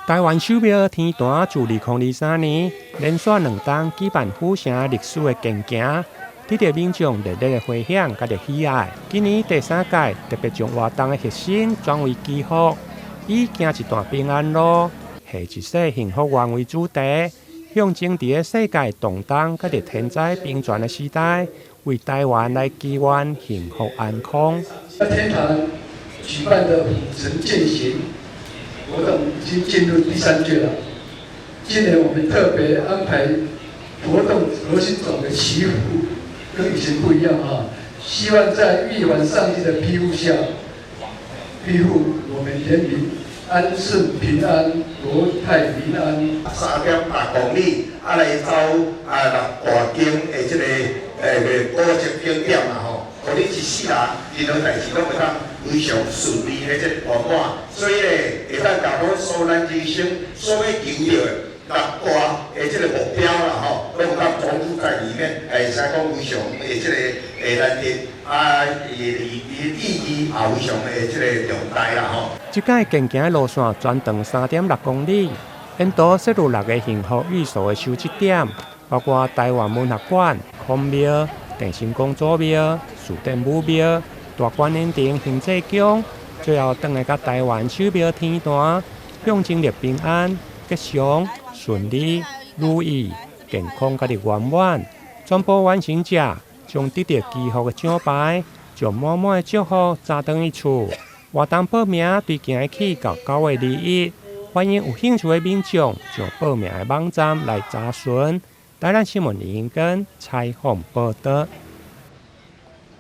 台灣守廟天壇自2023年連續2冬舉辦府城歷史的健行，得著民眾熱烈的迴響佮喜愛。今年第三屆特別將活動的核心轉為祈福，以行一段平安路，許一世幸福願為主題，象徵佇世界動盪佮天災頻傳的時代，為台灣來祈願幸福安康。天壇舉辦的府城健行活動已經進入第三屆了。今年我們特別安排活動核心總的祈福，跟以前不一樣啊！希望在玉皇上帝的庇護下，庇護我們人民安順平安、國泰民安。3.6公里，啊來走啊六大間的這個古蹟景點啦吼，予你一世人任何代誌攏會當非常順利的這個圓滿，所以咧會當共咱所咱人生所欲求著的六大的這個目標啦吼，攏有當融入在裡面，會使講非常的這個的難得，啊，伊伊意義也非常的這個重大啦吼。這擺健行的路線全長3.6公里，沿途設有六个幸福御所的收集點，包括台灣文學館、孔廟、鄭成功祖廟、士典武廟、大觀音亭行濟宮，最後轉來到台灣守廟天壇，象徵著平安、吉祥、順利、如意、健康佮圓滿。全部完成者將得著祈福的獎牌，將滿滿的祝福載轉去厝。活動報名對今日起到9月21，歡迎有興趣的民眾上報名的網站來查詢。台南新聞林英根採訪報導。